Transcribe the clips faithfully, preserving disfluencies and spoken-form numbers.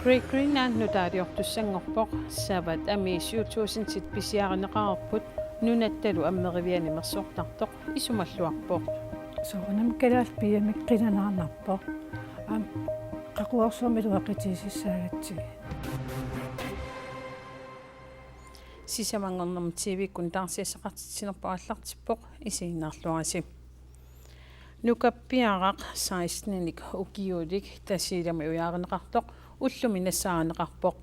Great Greenland nutaaliortussanngorpoq, Savat Amii syv tusindit pisiarineqareerput, nunattalu ammeriviani mersortartoq isumalluarpoq. Soorunami kalaallit piiamik qilanaarnarpoq. Aamma qaquguarsuarmi iluaqutigisassaagatsigu. Sisamanngornermi T V-kkut taarsiassaqartitsinerput aallartippoq, isiginnaarluarisi. Nukappiaraq seksteninik ukiulik Tasiilami ujaarineqartoq ullumi nassaarineqarpoq.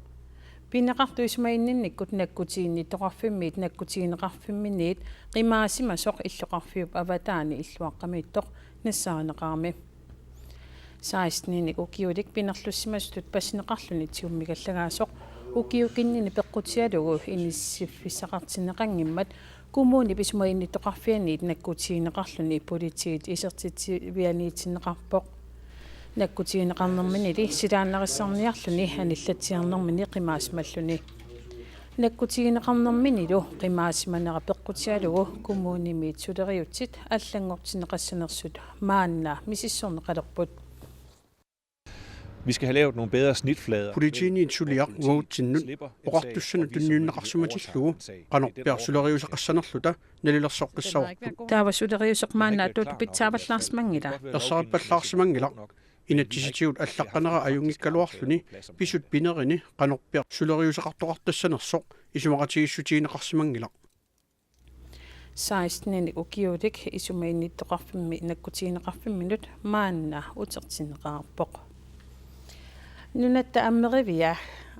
Pineqartut isumaginninnikkut nakkutiginnittoqarfimmiit nakkutigineqarfimminniit qimaasimasoq illoqarfiup avataani illuaqqamiittoq nassaarineqarami. Seksteninik ukiulik pinerlussimasutut passineqarluni tigummigallagaasoq ukiukinnini peqqutigalugu inissiffissaqartinneqanngimmat kommunip isumaginnittoqarfianiit nakkutigineqarluni politiit isertitsivianiitinneqarpoq. Nakkutigineqarnerminili silaannarissarniarluni anillatsiarnermini qimaasimalluni. Nakkutigineqarnerminilu qimaasimanera peqqutigalugu kommunimiit suleriaatsit allanngortinneqassanersut maanna misissorneqalerput. Vi skal have lavet nogle bedre snitflader. Politiinit suliaq uagutsinnut oqartussanut tunniunneqarsimatillugu qanorpiaq suleriuseqassanerluta nalilersoqqissavarput. Taava suleriuseq maanna atuuttoq pitsaavallaarsimanngilaq. Ersarippallaarsimanngilaq. Inatsisitigut allaqqanera ajunngikkaluarluni pisut pinerini qanorpiaq suleriuseqartoqartassanersoq isumaqatigiissutigineqarsimanngilaq. Seksteninik ukiulik isumaginnittoqarfimmi nakkutigineqarfimminut maanna utertinneqareerpoq. Nunatta ammerivia,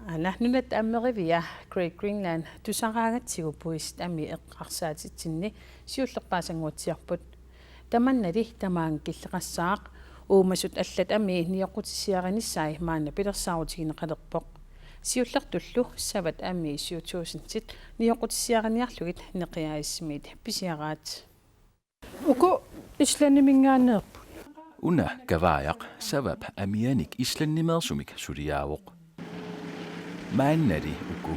aana, Nunatta ammerivia Great Greenland tusaraagatsigu puisit amii eqqarsaatitsinni siullerpaasannguatsiarput. Tamannali tamaanga killeqassaaq, uumasut allat amii nioqqutissiarinissaat maanna pilersaarutigineqalerpoq. Siullertullu Savat Amii syv tusindit nioqqutissiariniarlugit Neqiaasimiit pisiaraat. Uku Islandiminngaanneerput. Una Kavaajaq Savap amianik Islandimeersumik suliaavoq. Maannali uku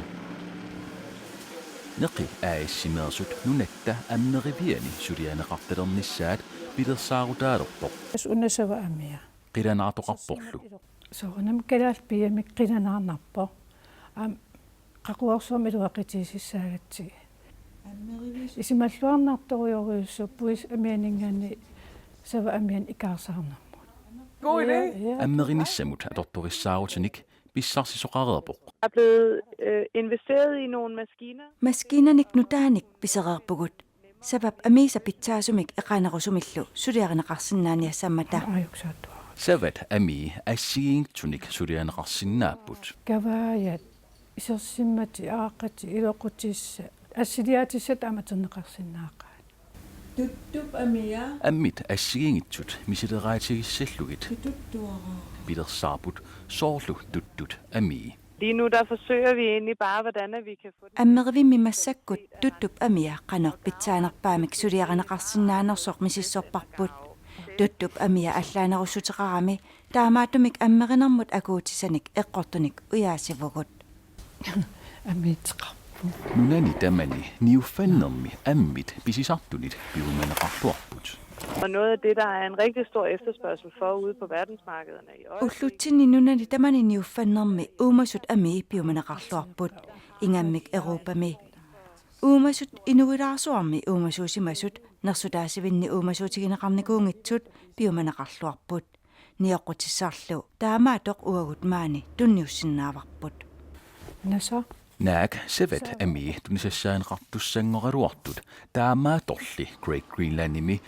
Neqi A/S-imeersut Nunatta ammeriviani sulianeqartalernissaat pilersaarutaalerpoq. Tassa una Savat Amia. Qilanaartoqarporlu. Soorunami kalaallit piiamik qilanaarnarpoq. Aamma qaquguarsuarmi iluaqutigisassaagatsigu. Isumalluarnartorujussuuvoq puisit amianinngaanniit Savat Amiani ikaarsaarnermut. God idé. Ja, ja. Ammerinissamut atortorissaarutinik pissarsisoqareerpoq. Der er blevet øh, investeret i nogle maskiner. Maskiinanik nutaanik pisereerpugut. Savap amiisa pitsaasumik eqaannerusumillu suliarineqarsinnaaniassaammata. Ajuksaattua. Savat amii assigiinngitsunik suliarineqarsinnaapput. Kavaajat, isersimmatit, aaqqatit, iluaqutissat, assiliaatissat aamma atorneqarsinnaaqaat. Tuttup amia. Ammit assigiinngitsut misileraatigissallugit. Tututtuara. Pilersaarput soorlu tuttut amii. Lige nu der forsøger vi egentlig bare, hvordan at vi kan få den. Ammerivimmi massakkut tuttup amia qanoq pitsaanerpaamik suliarineqarsinnaanersoq misissorparput. Tuttup amia allaanerussuteqarami taamaattumik ammerinermut akuutisanik eqqortunik ujaasivugut. Amiitseqarpoq. Nunani tamani niuffannermi ammit pisisartunit piumaneqarluarput. Og noget af det, der er en rigtig stor efterspørgsel for ude på verdensmarkederne i øjeblikket. Ullutsinni nunani tamani niuffannermi uumasut amii piumaneqarluarput ingammik Europami. Uumasut inuilaarsuarmi uumasuusimasut nersutaasivinni uumasuutigineqarnikuunngitsut piumaneqarluarput. Nioqqutissarlu taamaattoq uagut maani tunniussinnaavarput. Nasa. Naak Savat amii tunisassiarineqartussanngoraluartut taamaattorli Great Greenlandimi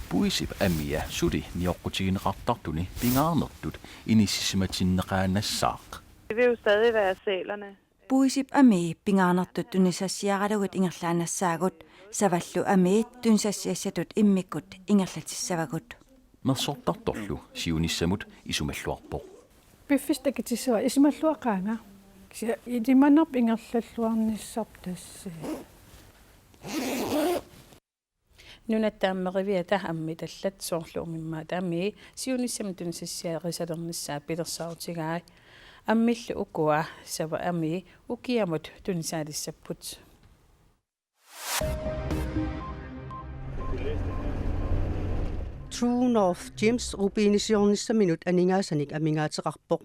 puisip amia suli nioqqutigineqartartuni pingaarnertut inissisimatinneqaannassaaq. Det vil jo stadig være sælerne. Puisip amii pingaarnertut tunisassiaralugit ingerlaannassaagut, savallu amii tunisassiassatut immikkut ingerlatissavagut. Mersortartorlu siunissamut isumalluarpoq. Piffissaq takutissavara isumalluaqaanga. Kisianni ilimanarpoq ingerlalluarnissarput tassa. Nunatta ammeriviata ammit allat soorlu umimmaat amii siunissami tunisassiarisalernissaat pilersaarutigaat. Ammillu ukua Savat amii ukiamut tunisaalissapput. True North Gems rubinisiornissaminut aningaasanik amigaateqarpoq.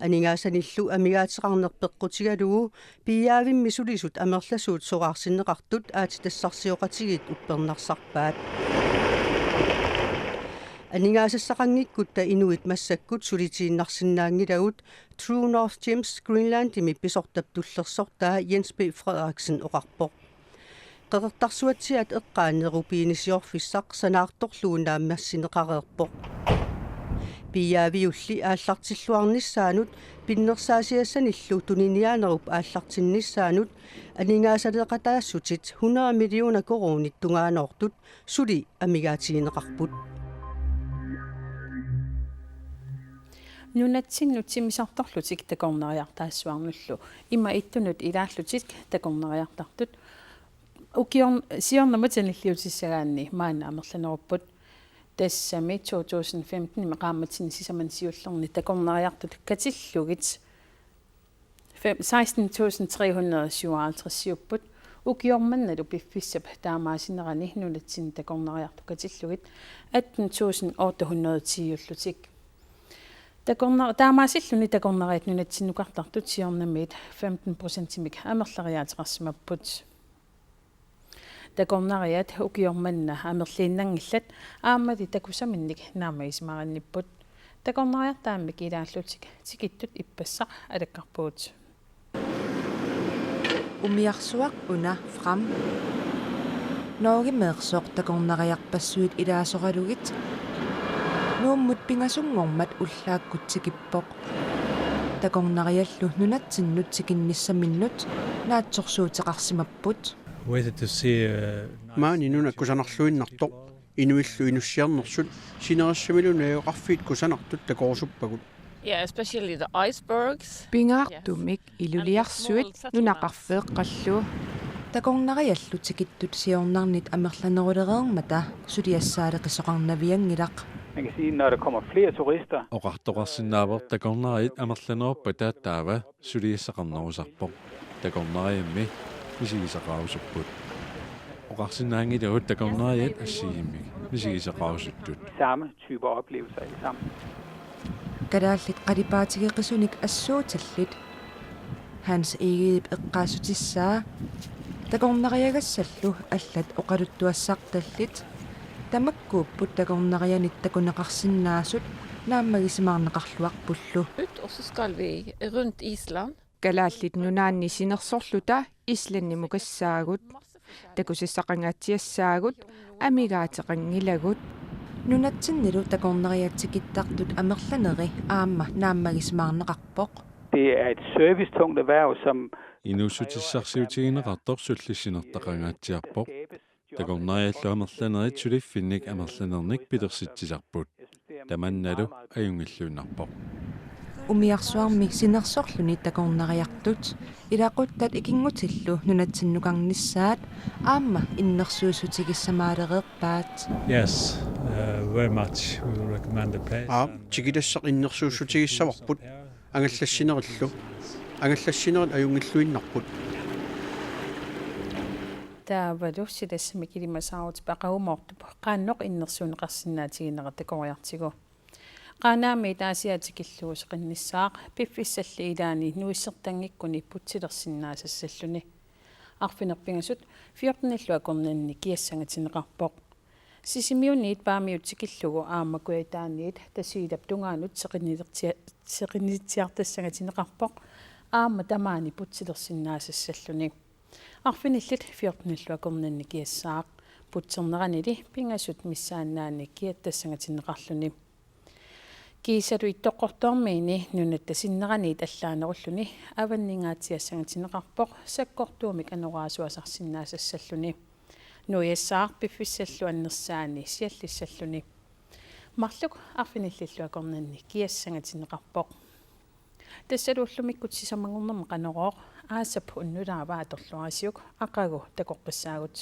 Aningaasanillu amigaateqarneq peqqutigalugu piiaavimmi sulisut amerlasuut soraarsinneqartut aatsitassarsioqatigiit uppernarsarpaat. Aningaasassaqanngikkutta inuit massakkut sulitiinnarsinnaanngilagut True North Gems Greenlandimi pisortap tullersortaa Jens P. Frederiksen oqarpoq. Qeqertarsuatsiaat eqqaani rubinisiorfissaq sanaartorlugu naammassineqareerpoq. Piiaaviulli aallartilluarnissaanut pinnersaasiassanillu tuniniaanerup aallartinnissaanut aningaasaleeqataassutit hundrede millioner koruunit tungaanoortut suli amigaatigineqarput. Nunatsinnut timmisartorlutik takornariartaassuarnullu ima ittunut ilaallutik takornariartartut ukior-, siornamut sanilliutissagaanni maanna amerlanerupput. Tassami to tusind femten-imi qaammatini sisamani siullerni takornariartut katillugit fem-, seksten tusind tre hundrede syvoghalvtreds-iupput. Ukioq mannalu piffissap taamaasinerani nunatsinni takornariartut katillugit atten tusind otte hundrede ti-ullutik. Takorna-, taamaasilluni takornariat nunatsinnukartartut siornamiit femten procentimik amerleriaateqarsimapput. Takornariat ukioq manna amerliinnanngillat aammali takusaminnik naammagisimaarinnipput. Takornariartaammik ilaallutik tikittut ippassaq alakkarpugut. Umiarsuaq una Fram. Norgemeersoq takornariarpassuit ilaasoralugit Nuummut pingasunngormat ullaakkut tikippoq. Takornariallu nunatsinnut tikinnissaminnut naatsorsuuteqarsimapput. Waited to see, uh, Maani nuna kusanarluinnartoq, inuillu inussiarnersut sinerissamilu najugaqarfiit kusanartut takorusuppagut. Yeah, especially the icebergs. Pingaartumik iluliarsuit nunaqarfeeqqallu. Takornariallu tikittut siornarnit amerlanerulereermata suliassaaleqisoqarnavianngilaq. Man kan sige, når der kommer flere turister, oqartoqarsinnaavoq takornariat amerlaneruppata taava suliassaqarnerusarpoq. Takornariammi misigisaqarusupput. Oqarsinnaanngilagut takornariat assigiimmik misigisaqarusuttut. Samme type oplevelser alle sammen. Kalaallit qalipaatigeqisunik assuutillit. Hans Egedep eqqaassutissaa takornariagassallu allat oqaluttuassartallit. Tamakkuupput takornarianit takuneqarsinnaasut naammagisimaarneqarluarpullu. Ut, og så skal vi rundt Island. Kalaallit Nunaanni sinersorluta Islandimukassaagut. Takusassaqangaatsiassaagut, amigaateqanngilagut. Nunatsinnilu takornariat tikittartut amerlaneri aamma naammagisimaarneqarpoq. Det er et servicetungt erhverv, som inuussutissarsiutigineqartoq sullissinertaqangaatsiarpoq. Takornariallu amerlanerit suliffinnik amerlanernik pilersitsisarput. Tamannalu ajunngilluinnarpoq. Umiarsuarmi sinersorluni takornariartut ilaquttat ikinngutillu nunatsinnukarnissaat aamma innersuussutigissamaalereerpaat. Yes, uh, very much. We will recommend the place. Aap, tikitassaq innersuussutigissavarput. Angallassinerillu. Angallassinerit ajunngilluinnarput. Taavalu silassamik ilimasaarutip aqagumoortup qaannoq innersuunneqarsinnaatiginera takoriartigu. Qaanaamiit Aasiaat tikillugu seqinnissaaq piffissalli ilaani nuissertanngikkuni putsilersinnaasassalluni. Arfineq-pingasut fjortenillu akornanni kiassangatinneqarpoq. Sisimiuniit Paamiut tikillugu aamma Kujataaniit Tasiilap tungaanut seqinnilertia-, seqinnitsiartassangatinneqarpoq aamma tamaani putsilersinnaasassalluni. Arfinillit fjortenillu akornanni kiassaaq. Putserneranili pingasut missaannaanni kiattassangatinneqarluni. Kiisalu Ittoqqortoormiini nunatta sinneraniit allaanerulluni avanningaatsiassangatinneqarpoq sakkortuumik anoraasuasarsinnaasassalluni. Nuiassaaq piffissallu annersaani siallissalluni. Marluk arfinillillu akornanni kiassangatinneqarpoq. Tassalu ullumikkut sisamanngornermi Qanorooq aasap unnulaava atorluarisiuk aqagu takoqqissaagut.